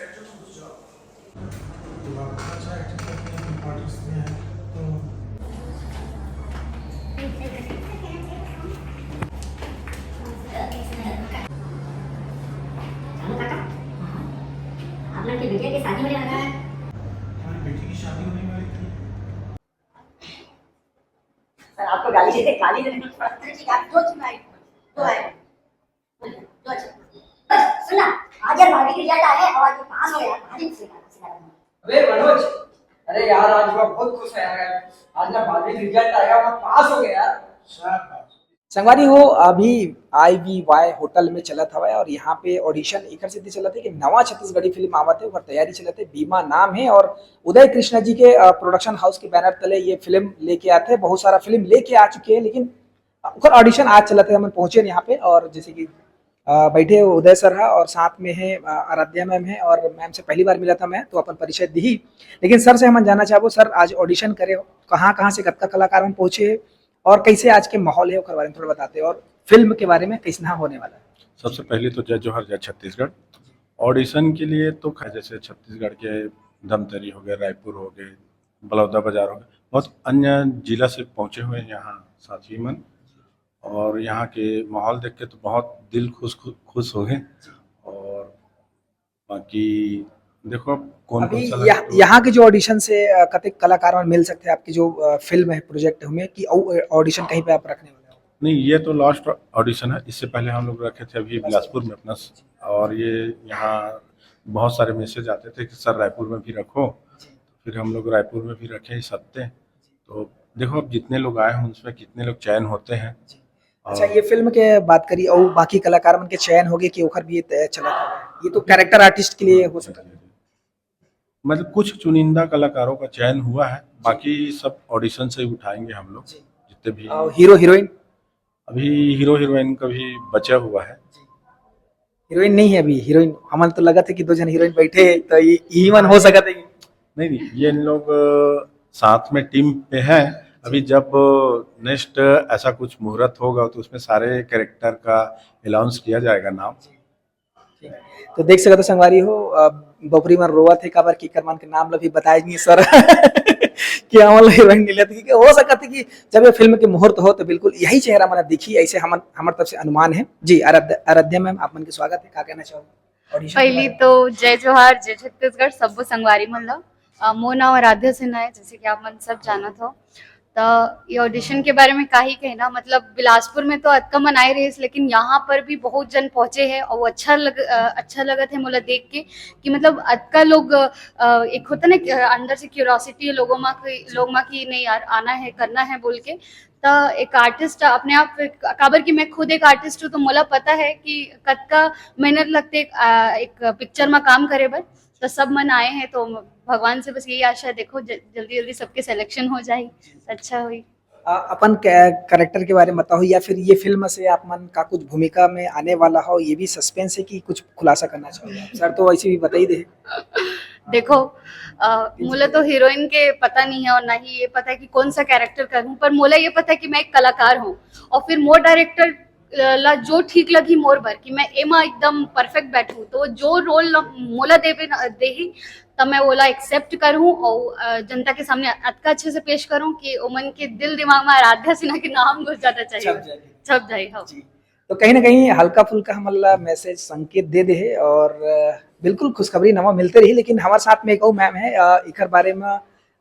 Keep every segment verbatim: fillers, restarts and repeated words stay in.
तो आप अच्छा एक्टिंग करते हैं, पार्टीज में हैं, तो आप लोग की बिटिया की शादी होने वाली है। हमारी बेटी की शादी होने वाली थी। सर, आपको गाली दे गाली देने में पड़ता है कि आप दो चुनाई दो है। दो चुनाई। सुनना, आज यार भाभी की रिजल्ट आया है और आज ये पास हो गया, भाभी खुश हो गया। अरे मनोज, अरे यार, आज मैं बहुत खुश है यार। आज ना भाभी रिजल्ट आया, मैं पास हो गया यार। शाबाश। संगवारी हो, अभी आई वी वाई होटल में चलत हवय और यहाँ पे ऑडिशन एकर सेती चलत हे कि नवा छत्तीसगढ़ी फिल्म आवत हे, ओकर तैयारी चलत हे। बीमा नाम हे और उदय कृष्णा जी के प्रोडक्शन हाउस के बैनर तले ये फिल्म लेके आथे। बहुत सारा फिल्म लेके आ चुके हैं, लेकिन ओकर ऑडिशन आज चलत हे। हमन पहुंचे यहाँ पे और जैसे कि अ, बैठे उदय सर है और साथ में है अ, आराध्या मैम है और मैम से पहली बार मिला था मैं, तो अपन परिचय दी। लेकिन सर से हमन जानना चाहबो, सर आज ऑडिशन करे हो, कहाँ कहाँ से कतका कलाकार मन पहुंचे हे और कैसे आज के माहौल है ओकर बारे में थोड़ा बताते हैं और फिल्म के बारे में कैसना होने वाला है। सबसे पहले तो जय जोहार, जय छत्तीसगढ़। ऑडिशन के लिए तो खैर जैसे छत्तीसगढ़ के धमतरी हो गए, रायपुर हो गए, बलौदा बाजार हो गए, बहुत अन्य जिला से पहुँचे हुए हैं यहाँ साथी मन। और यहाँ के माहौल देख के तो बहुत दिल खुश, खुश, खुश हो गए। और बाकी देखो अब कौन कौन अभी सा यहाँ, यहाँ के जो ऑडिशन से अ, कतेक कलाकार मन मिल सकते हैं आपकी जो अ, फिल्म है, प्रोजेक्ट में, कि ऑडिशन कहीं पे आप रखने वाले हो? नहीं, ये तो लास्ट ऑडिशन है। इससे पहले हम लोग रखे थे अभी बिलासपुर में अपना, और ये यहाँ बहुत सारे मैसेज आते थे कि सर रायपुर में भी रखो, फिर हम लोग रायपुर में भी रखे इस हफ्ते। तो देखो अब जितने लोग आए हैं उसमें कितने लोग चयन होते हैं। अच्छा, ये फिल्म के बात करी और बाकी कलाकार मन के चयन हो गए कि ओकर भी ये तय चला था, ये तो कैरेक्टर आर्टिस्ट के लिए हो सकता है। मतलब कुछ चुनिंदा कलाकारों का चयन हुआ है, बाकी सब ऑडिशन से ही उठाएंगे हम लोग। जितने भी और हीरो हीरोइन? अभी हीरो हीरोइन का भी बचा हुआ है। हीरोइन नहीं है अभी, हीरोइन हमन तो लगत है कि दो जन हीरोइन बैठे हैं, तो ये यही मन हो सकत है। नहीं नहीं, ये इन लोग अ, साथ में टीम पे हैं। अभी जब नेक्स्ट ऐसा कुछ मुहूर्त होगा तो उसमें सारे कैरेक्टर का अनाउंस किया जाएगा नाम। तो देख सकत हो संगवारी हो, अ, बपरी मन रोवत हे, काबर कि एकर मन के नाम ल भी बताए नहीं सर कि हमन ल हीरोइन मिलत हे, क्योंकि हो सकत हे कि जब ये फिल्म के मुहूर्त हो तो बिल्कुल यही चेहरा मन दिखी, ऐसे हमन, हमर तरफ से अनुमान है। जी आराध्या, आराध्या मैम, आप मन के स्वागत है, का कहना चाहोगे ऑडिशन के पहली बारे में? तो जय जोहार, जय छत्तीसगढ़, सब्बो संगवारी मन ला। अ, मोर नाम आराध्या सिन्हा है, जैसे कि आप मन सब जानत हो। तो ये ऑडिशन के बारे में का ही कहना, मतलब बिलासपुर में तो अतका मन आए रहिस, लेकिन यहाँ पर भी बहुत जन पहुँचे हैं और अच्छा लग अ, अच्छा लगत है मोला देख के कि मतलब अतका लोग अ, एक होता ना कि, अ, अंदर से क्यूरियोसिटी है लोगों में कि लोग में कि नहीं यार आना है, करना है बोल के। तो एक आर्टिस्ट अपने आप, काबर कि मैं खुद एक आर्टिस्ट हूँ, तो मोला पता है कि कतका मेहनत लगते अ, एक पिक्चर में काम करे बर। तो सब मन आए हैं, तो भगवान से बस यही आशा है, देखो ज-, जल्दी जल्दी सबके सिलेक्शन हो जाए, अच्छा होई। आ, अपन कैरेक्टर के बारे में बताओ या फिर ये फिल्म से आप मन का कुछ भूमिका में आने वाला हो, ये भी सस्पेंस है कि कुछ खुलासा करना चाहोगे आप? सर तो वैसे भी बता ही दे। देखो अ, मोला तो हीरोइन के पता नहीं है और ना ही ये पता है कि कौन सा कैरेक्टर करूँ, पर मोला ये पता है कि मैं एक कलाकार हूँ और फिर मोर डायरेक्टर ला जो ठीक लगी मोर बर कि मैं एमा एकदम परफेक्ट बैठूँ, तो जो रोल मोला देवे न- देही तब मैं ओला एक्सेप्ट करूँ और अ, जनता के सामने अतका अच्छे से पेश करूँ कि ओमन के दिल दिमाग में आराध्या सिन्हा के नाम घुस जाना चाहिए। छप जाए। छप जाए, हाँ। जी। तो कहीं ना कहीं हल्का फुल्का हमन ला मैसेज, संकेत दे दे हे और अ, बिल्कुल खुशखबरी नवा मिलते रही। लेकिन हमारे साथ में एक और मैम है, अ, एकर बारे में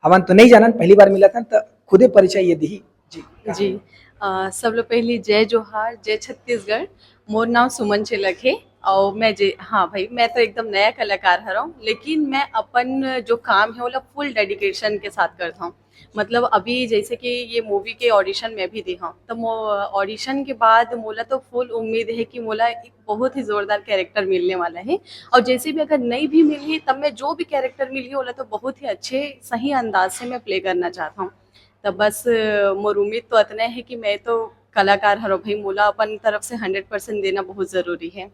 हमन तो नहीं जानन, पहली बार मिलत हन, तो खुदे परिचय ये दिही। जी। जी। अ, सब ले पहली जय जोहार, जय छत्तीसगढ़। मोर नाम सुमन चेलक हे। और मैं जे, हाँ भाई, मैं तो एकदम नया कलाकार हरव, लेकिन मैं अपन जो काम है ओला फुल डेडिकेशन के साथ करता हूँ। मतलब अभी जैसे कि ये मूवी के ऑडिशन में भी दी हूँ, तो मो ऑडिशन के बाद मोला तो फुल उम्मीद है कि मोला एक बहुत ही जोरदार कैरेक्टर मिलने वाला है। और जैसे भी अगर नहीं भी मिली, तब मैं जो भी कैरेक्टर मिली ओला तो बहुत ही अच्छे सही अंदाज से मैं प्ले करना चाहता हूँ। तो बस अ, मोर उम्मीद तो अतने है कि मैं तो कलाकार हरो भाई, मोला अपन तरफ से हंड्रेड परसेंट देना बहुत जरूरी है।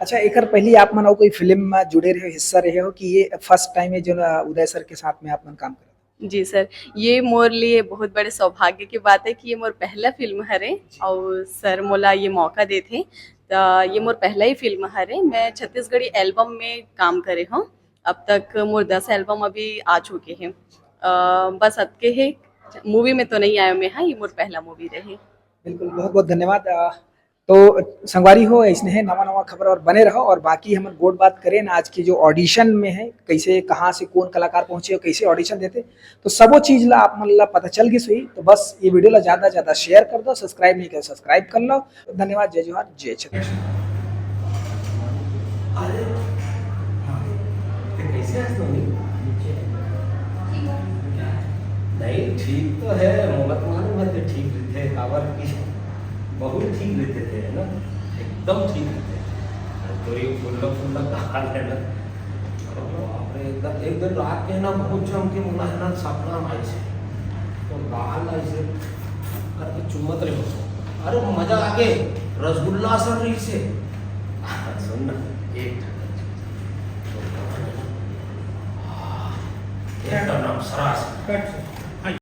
अच्छा, एकर पहली आप मन अउ कोई फिल्म में जुड़े रहे हो, हिस्सा रहे हो कि ये फर्स्ट टाइम है जो अ, उदय सर के साथ में आप मन काम करत हो? जी सर, ये मोर लिए बहुत बड़े सौभाग्य की बात है कि ये मोर पहला फिल्म हरे और सर मोला ये मौका देथे। त ये मोर पहला ही फिल्म हरे। मैं छत्तीसगढ़ी एल्बम में काम करे हूँ। अब तक मोर दस एल्बम अभी आ चुके हैं। अ, बस अतके हे, मूवी में तो नहीं आया मैं। हाँ, ये मोर पहला मूवी रहे। बिल्कुल, बहुत बहुत धन्यवाद। अ, तो संगवारी हो, ऐसने है नवा नवा खबर और बने रहो। और बाकी हमन गोठ बात करेन आज की जो ऑडिशन में है, कैसे, कहाँ से कौन कलाकार पहुंचे और कैसे ऑडिशन देते, तो सबो चीज ला आप मन ला पता चल गिस होही। तो बस ये वीडियो ला ज्यादा ज्यादा शेयर कर दो, सब्सक्राइब नहीं करे सब्सक्राइब कर लो। धन्यवाद, जय जोहार, जय छत्तीसगढ़। अरे, हाँ, ते कैसे है सोनी? नहीं, ठीक तो है, मोला तो मालूम है ते ठीक रहिथे, काबर कि बहुत ठीक रहिथे ते, है ना, एकदम ठीक रहिथे। तो ये फुल्ला फुल्ला कहान है ना, अरे बाप रे, एकदम एक दिन रात के ना बहुत जम के मोला है ना सपना में आइसे, तो बाहर ना इसे करके चुम्मत रहे हो। अरे मजा आगे, रसगुल्ला असन रहिसे। सुन ना, एक ठंडा। एकदम ना सरास। कट।